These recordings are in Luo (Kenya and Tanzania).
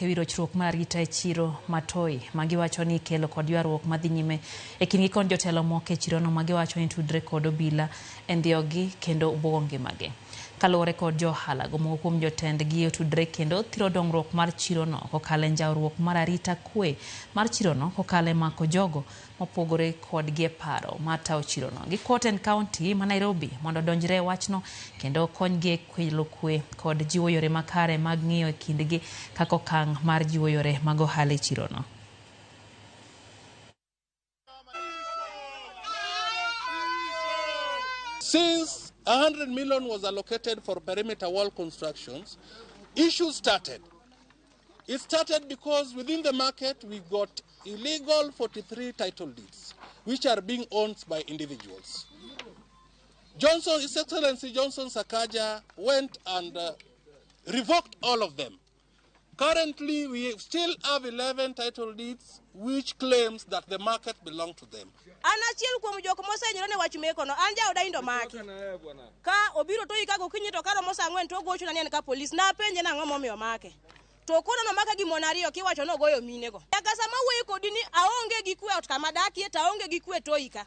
E wi rochruok mar arita e chiro ma Toi ma giwacho ni ikelo kod ywaruok madhi nyime e kindgi kod jotelo moko e chirono ma giwacho ni tudre kod obila e ndhiyogi kendo buogo ngimagi. Kaluwore kod jo ohala go, moko kuom jotendgi otudre kendo thiro dongruok mar chirono kokalo e njawruok mar arita kwe mar chirono kokalo e mako jogo mopogore kodgi e paro mar tawo chirono. Gikwa otend kaunti ma Nairobi mondo odonjre e wachno kendo okonygi e kelo kwe kod jiwo yore makare mag ng'iyo e kindgi kaka okang' mar jiwo yore mag ohala e chirono. Since 100 million was allocated for perimeter wall constructions, issues started. It started because within the market we got illegal 43 title deeds, which are being owned by individuals. Johnson, His Excellency Johnson Sakaja went and revoked all of them. Currently, we still have 11 title deeds which claims that the market belongs to them. An achiel kuom jok mosehinyore ne wach mekono, an jaoda indo maki. Ka obiro to ika gokinyi to karomo saa ang'wen to ogochona ni en ka polis. Napenje nang'o momiyo omake. To koro nomaka gi mon ariyo kiwacho ni ogoyo minego. Nyaka sama awuoyo kodi ni aonge gi kwe ot kama adakie to aonge gi kwe toi ka.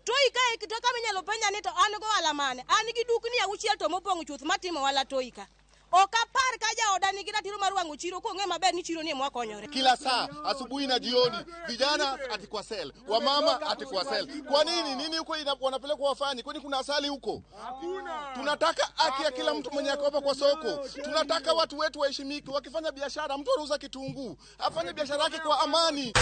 Toi ka to kama inyalo penja ni to an go ohala mane? An gi dukni auchiel to mopong' chuth matimo ohala toi ka. Ok apar ka jaoda nigi ratiro mar wang'o chiro kong'e maber ni chiro ni ema wakonyore. Kila saa asubuhi na jioni, vijana ati kwa sel, wamama ati kwa sel. Kwa nini nini huko wanapelekwa wafanye? Kwani kuna asali huko? Hakuna. Tunataka haki ya kila mtu mwenye ako hapa kwa soko. Tunataka watu wetu waheshimike, wakifanya biashara, mtu anauza kitunguu afanye biashara yake kwa amani.